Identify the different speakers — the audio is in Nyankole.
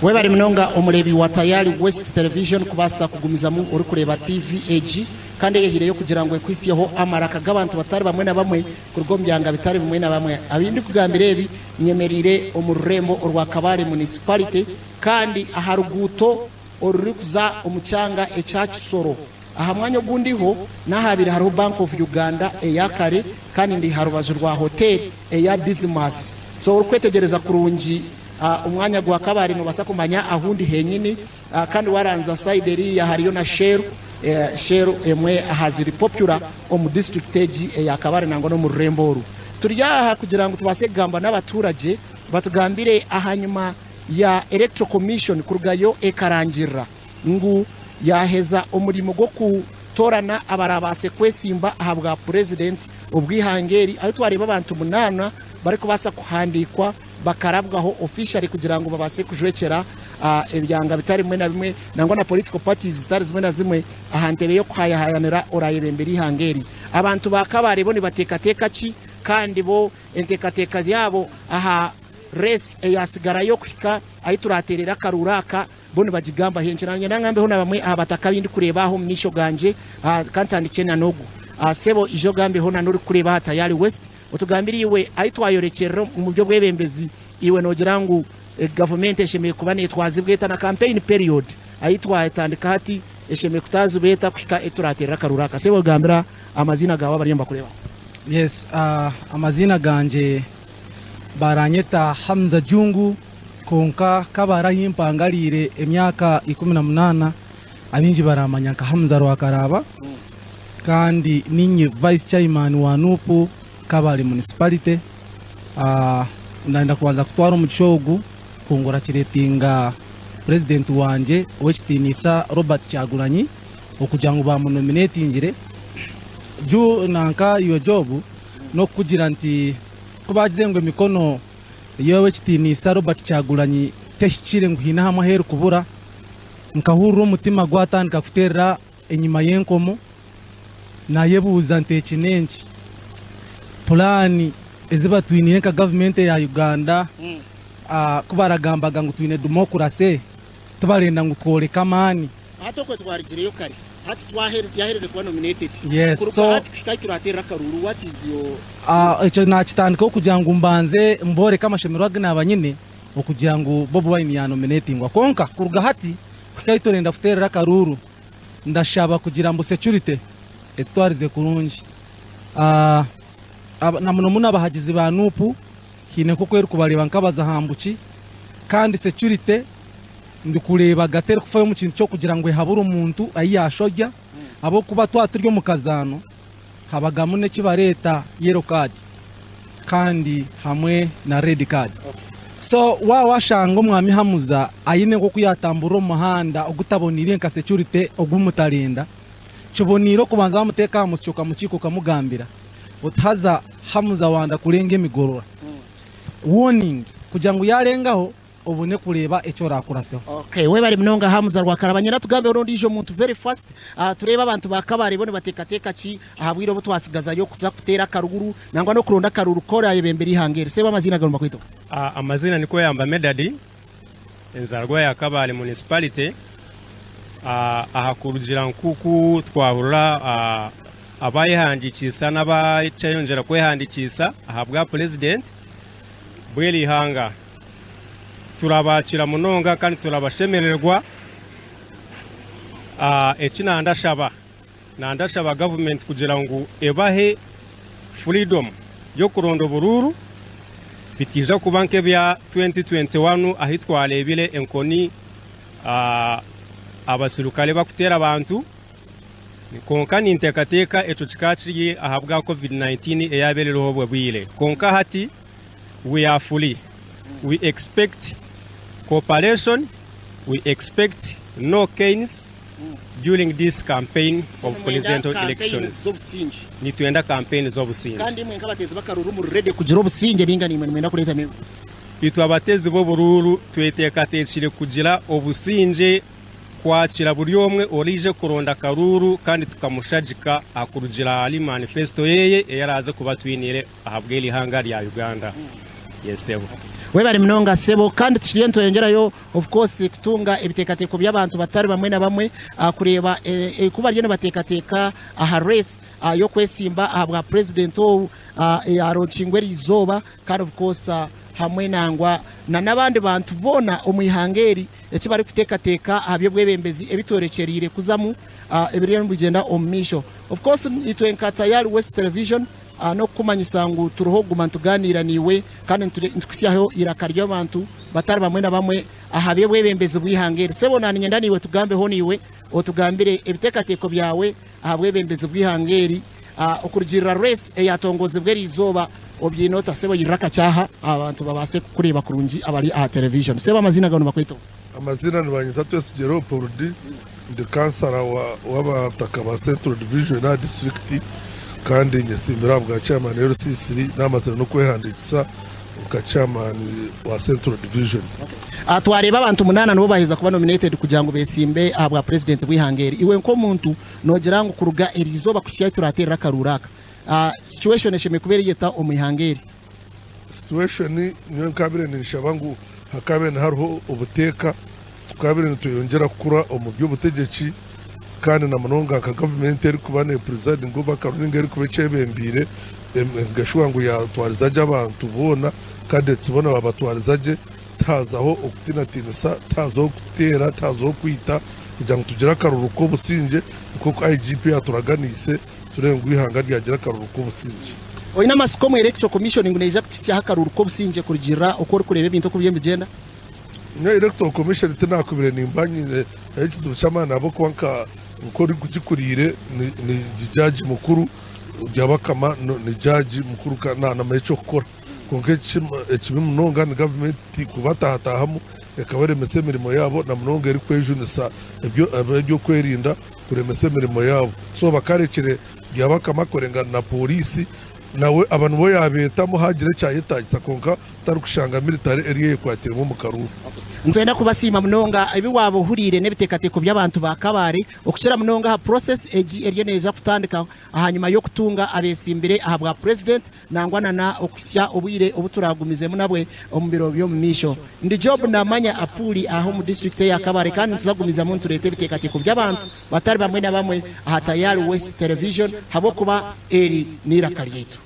Speaker 1: Webare munonga omureebi wa Tayari West Television kubaasa kugumizamu orikureeba TV egi kandi eyehiireyo kugira ngu ekuhitsyeho amaraka g'abantu batari bamwe na bamwe kuruga omu byanga bitari bimwe na bamwe. Abu ndikugambira ebi nyemereire omu rurembo orwa Kabale Municipality kandi aha ruguuto orurikuza omu kyanga ekya Kisoro. Aha mwanya ogu ndiho n'ahabaire hariho Bank of Uganda eya kare kandi ndi aha rubaju rwa hotel eya Dismas. So orikwetegyereza kurungi omwanya gwa Kabale nobaasa kumanya ahu ndi henyini kandi waranza side eriya hariyo na Shell, Shell emwe aha ziri popular omu district egi eya Kabale nangwa n'omu rurembo oru. Turi aha kugira ngu tubaase kugamba n'abaturagye batugambire ahanyima ya Electoral Commission kurugayo ekarangirira ngu yaaheza omurimo gw'okutoorana abaraabaase kwesimba ahabwa Purezidenti obw'eihanga eri ahu twareeba abantu munaana barikubaasa kuhandiikwa bakarabwaho officially kugira ngu babaase kujwekyera ebyanga bitari bimwe na bimwe nangwa na political parties zitari zimwe na zimwe aha ntebe y'okuhayahayanira oraayebembera eihanga eri. Abantu ba Kabale bo nibateekateeka ki kandi bo enteekateeka yaabo aha race eyaatsigarayo kuhika ahu turaateerere akaruuru aka Bo nibagigamba hi? Enkye nanye nangambeho na bamwe aha bataka abu ndikureeba aha omu maisho gangye. Ka ntandikye na n'ogu. Sebo, ija ogambeho na n'orikukureeba aha Tayari West, otugambire iwe ahu twayorekyerera omu by'obwebembezi. Iwe noogira ngu gavumenti eshemereire kuba neetwazibwa eta na campaign period ahu twatandika hati eshemereire kutaazibwa eta kuhika ahu turaateerera akaruuru aka? Sebo, gambira amaziina gaawe abariyo nibakureebaho.
Speaker 2: Yes, amaziina gangye baranyeta Hamza Jungu. Kwonka Kabale ahi mpangariire emyaka 18, abaingi baraamanya nka Hamza Rwakaraba kandi niinye Vice Chairman wa Nup Kabale Municipality. Ndayenda kubanza kutwara omugisha ogu kongurakiretinga Purezidenti wangye ow'ekitiinisa Robert Kyagulanyi okugira ngu baamunominetingire. Nanka iwe Job n'okukugira nti ku baagize ngu emikono Ey'Owekitiinisa Robert Kyagulanyi tehikire ngu haine ahamwe ahu erikubura, nkahurira omutima gwatandika kuteerera enyima y'enkomo, nayebuuza nti eki n'enki? Pulaani ezi batwiniire nka gavumenti eya Uganda ku baragambaga ngu twine demokurase, tibarenda ngu tworeke amaani.
Speaker 1: Hati okwe twarigireyo kare hati twaherize kuba nominated
Speaker 2: Yes,
Speaker 1: kuruga
Speaker 2: so
Speaker 1: hati kuhika ahi turaterera akaruru what is your
Speaker 2: Ekyo nakitandikaho kugira ngu mbanze mboreke amashemererwa agu naba nyine okugira ngu Bobi Wine yanominatingwa. Kwonka kuruga hati kuhika ahi turenda kuterera akaruuru ndashaba kugira ngu security etutwarize kurungi. Na muno muno abahagizi ba Nup haine nk'oku erikubareeba nk'abazahambuki kandi security Ndikureeba ga terikufayo omu kintu ky'okugira ngu ehabure omuntu ahi yaashorya, ahabw'okuba twaba turi omu kazaano habagamu n'eki bareeta yellow card kandi hamwe na red card. So waaba washanga omwami Hamuza aine nk'oku yaatamburira omu muhanda ogutaboneire nka security ogu mutarenda, kiboneire okubanza wamuteeka aha musyo okamukiika okamugambira oti haza Hamuza wanda kurenga emigorora. Warning kugira ngu yaarengaho obone kureeba eki oraakuraseho.
Speaker 1: Okay, webare munonga Hamza Rwakaraba. Nyenda tugambeho n'ondiijo muntu very fast. Uh, tureebe abantu ba Kabale bo nibateekateeka ki aha bwire obu twasigazayo kuza kuteera akaruru nangwa n'okuronda akaruru k'orayebembera eihanga eri. Sebo amaziina gawe nibakweta oha?
Speaker 3: Ah, Amazina nikwo Yamba Medard, enzarwa ya Kabale Municipality. Ah, aha kurugira nk'oku twahurira ah, abayehandikiisa n'abakyayongyera kwehandikiisa ahabwa Purezidenti bw'eri ihanga. Turabaakira munonga kandi turabashemererwa. Eki nandashaba, nandashaba gavumenti kugira ngu ebahe freedom y'okuronda oburuuru bitaija kuba nk'ebya 2021 ahu twareebire enkoni abaserukare bakuteera abantu. Kwonka ninteekateeka ekyo kikaba kiri ahabwa Covid 19 eyaabaire eriho obwo bwire. Kwonka hati We are free, we expect cooperation, we expect no canes during this campaign
Speaker 1: So
Speaker 3: of
Speaker 1: nimwenda
Speaker 3: presidential
Speaker 1: campaigns
Speaker 3: elections.
Speaker 1: z'obusingye.
Speaker 3: Nitwenda campaign z'obusingye.
Speaker 1: Kandi imwe nk'abateezi b'akaruuru muri ready kugira obusingye ninga naimwe nimwenda kureetamu enguzi?
Speaker 3: Itwe abateezi b'oburuuru tweteekateekire kugira obusingye kwakira buri omwe oraije kuronda akaruuru kandi tukamushagika aha kurugira ahari manifesto yeye ei araaze kuba atwiniire ahabw'eri ihanga rya Uganda. Yes sebo.
Speaker 1: Webare munonga sebo. Kandi tukiriyo nitweyongyerayo, of course, kutunga ebiteekateeko by'abantu batari bamwe na bamwe kureeba ku bariyo nibateekateeka aha race y'okwesimba aha bwa president obu eyarokingwa eriizooba, kandi of course hamwe nangwa na n'abandi bantu boona omu ihanga eri eki barikuteekateeka aha by'obwebembezi ebitworekyereire kuzamu ebiriyo nibigyenda omu maisho. Of course, itwe nka Tayari West Television, n'okukumanyisa ngu turiho kuguma nitugaaniira naiwe kandi nitukuhitsyaho eiraka ry'abantu batari bamwe na bamwe aha by'obwebembezi bw'eihanga eri. Sebo, naniinyenda naiwe tugambeho naiwe, otugambire ebiteekateeko byawe aha bwebembezi bw'eihanga eri okurugiirira race eyatongozibwa eriizooba. Obyine ota, sebo? Yirira akakyaha abantu babaase kukureeba kurungi abari aha television. Sebo, amaziina gawe nibakweta ota?
Speaker 4: Amazina nibanyeta Twesigye Leopold, ndi kansara w'abataka ba Central Division aha disiturikiti, kandi nyesiimire aha bwa chairman LC3. Namazire n'okwehandiikisa nka chairman wa Central Division.
Speaker 1: Twareeba abantu munaana nibo baheza kuba nominated kugira ngu besimbe aha bwa president bw'eihanga eri. Iwe nk'omuntu noogira ngu kuruga eriizooba kuhitsya ahu turateerera akaruuru aka, situation eshemereire kuba eri eta omu ihanga eri?
Speaker 4: Situation, nyowe nkabire ninshaba ngu hakabe hariho obuteeka, tukabire nitweyongyera kukura omu by'obutegyeki, kandi na munonga nka gavumenti erikuba ne presiding over akaruru ninga erikuba ekyebembiire ngashuba ngu yatwariza gye abantu boona, cadets boona babatwariza gye, tihazaho okutinatinisa, tihazaho kuteera, tihazaho kwita, kugira ngu tugire akaruru k'obusingye nk'oku IGP yaturaganiise, turebe ngu eihanga ryagira akaruru k'obusingye.
Speaker 1: Oine amasiko omu Electoral Commission ngu neija kutuhitsyaho akaruru k'obusingye kurugiirira oku orikureeba ebintu oku biriyo nibigyenda?
Speaker 4: Nyowe Electoral Commission tinakubire nimba nyine nayo ekizibu ky'amaani, ahabw'okuba nka nk'orikugikuriire ni jaji mukuru Byabakama, ni jaji mukuru namanya eky'okukora. Kwonka ekibi munonga ni gavumenti kubatahatahamu ekabaremesa emirimo yaabo, na munonga erikwejunisa eby'okwerinda kuremesa emirimo yaabo. So bakarekire Byabakama akorengana na pooriisi, nawe aba nibo yabeetamu hagira ekyayetaagisa, kwonka tarikushanga military eriyo eyekwatiremu omu karuuru.
Speaker 1: Nitwenda kubasiima munonga ebi waaba ohuriire n'ebiteekateeko by'abantu ba Kabale, okukira munonga aha process egi eriyo neija kutandika ahanyima y'okutunga abeesimbire aha bwa president, nangwa na okuhitsya obwire obu turagumizemu nabwe omu biro by'omu maisho. Ndi Job Namanya Apuuli aha omu disiturikiti eya Kabale, kandi nituza kugumizamu nitureeta ebiteekateeko by'abantu batari bamwe na bamwe aha Tayari West Television, ahabw'okuba eri n'eiraka ryaitu.